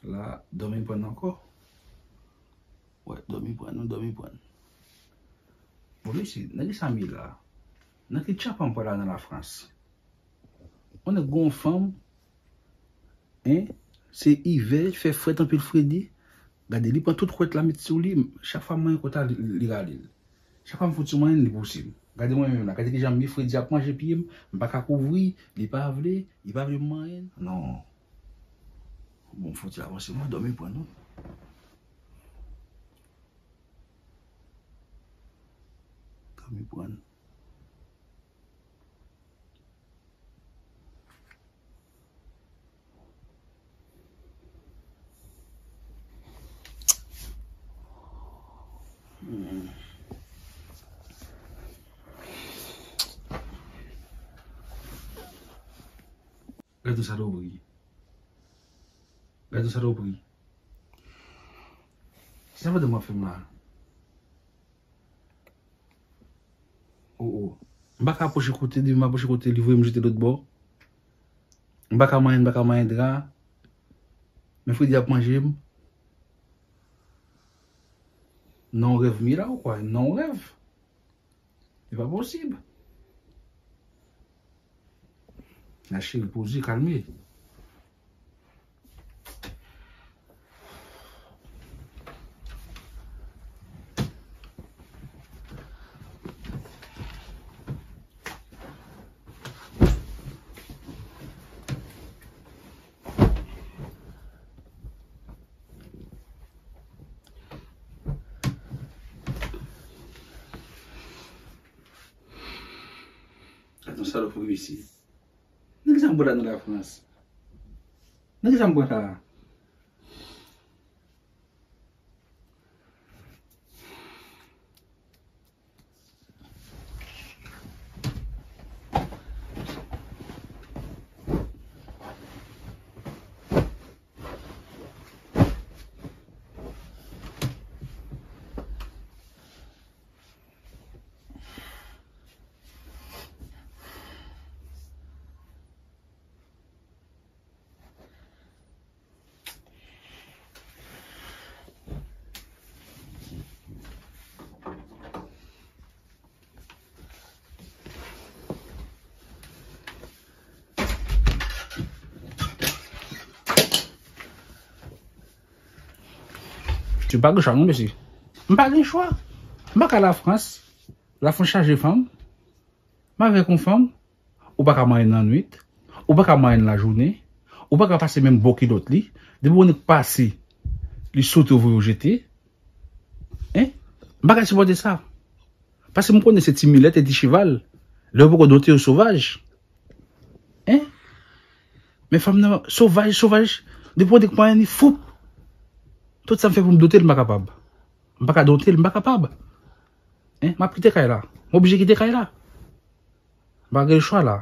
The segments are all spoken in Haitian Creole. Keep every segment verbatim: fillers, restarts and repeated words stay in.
La, dòmi pran n ankò. Wè, dòmi pran nou, dòmi pran n. Bon, mesye, nan ki sa m ye la? Nan ki tchapa m pral la nan Lafrans? On nèg gon fanm, en, se ivè, fè frèt anpil fredi. Gade, li pran tout kwèt la, met sou li. Chak fwa m manyen kwèt la, li, li rale l. Chak fwa m fout sou manyen, li pouse m. Gade mwen menm la, gade kijan m ye, fredi ap manje pye m, m pa ka kouvri, li pa vle, li pa vle m manyen. Non. Bon, m fouti avanse, mwen dòmi pran nou. Dòmi pran. Hmm. Gade yon salopri. Gade yon salopri. Sa madanm ap fè m la? Oh, oh. M pa ka apwoche kote, depi m apwoche kote, li voye m jete lòt bò. M pa ka manyen, m pa ka manyen dra. Men fredi ap manje m. Nan yon rèv m ye la ou kwa? Nan yon rèv. Se pa posib. La cheri, poze, kalme. Gade yon salopri mesye. Nan ki sa m pran la nan Lafrans? Nan ki sa m pran la? M pa gen chwa non, mesye. M pa gen chwa. M pa ka Lafrans. Lafrans chaje fanm. M avèk yon fanm. Ou pa ka manyen nan nwit. Ou pa ka manyen lajounen. Ou pa ka pase menm bò kilòt li. Depi yon nèg pase, li sote, ou voye w jete. Hein? M pa ka sipòte sa. Paske m konnen se ti milèt e ti cheval. Lè yo poko donte yo sovaj. Hein? Men fanm nan sovaj, sovaj. Depi yon nèg manyen li, foup. Tout sa m fè pou m donte l, m pa kapab. M pa ka donte l, m pa kapab. Hein? M ap kite kay la. M oblije kite kay la. M pa gen chwa la.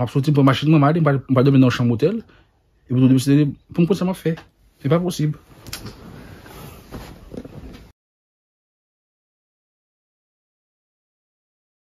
M ap soti, m pran machin mwen, m ale, m pral, m pral dòmi nan yon chanm otèl. Epi tou deside pou m konn sa m ap fè. Se pa posib.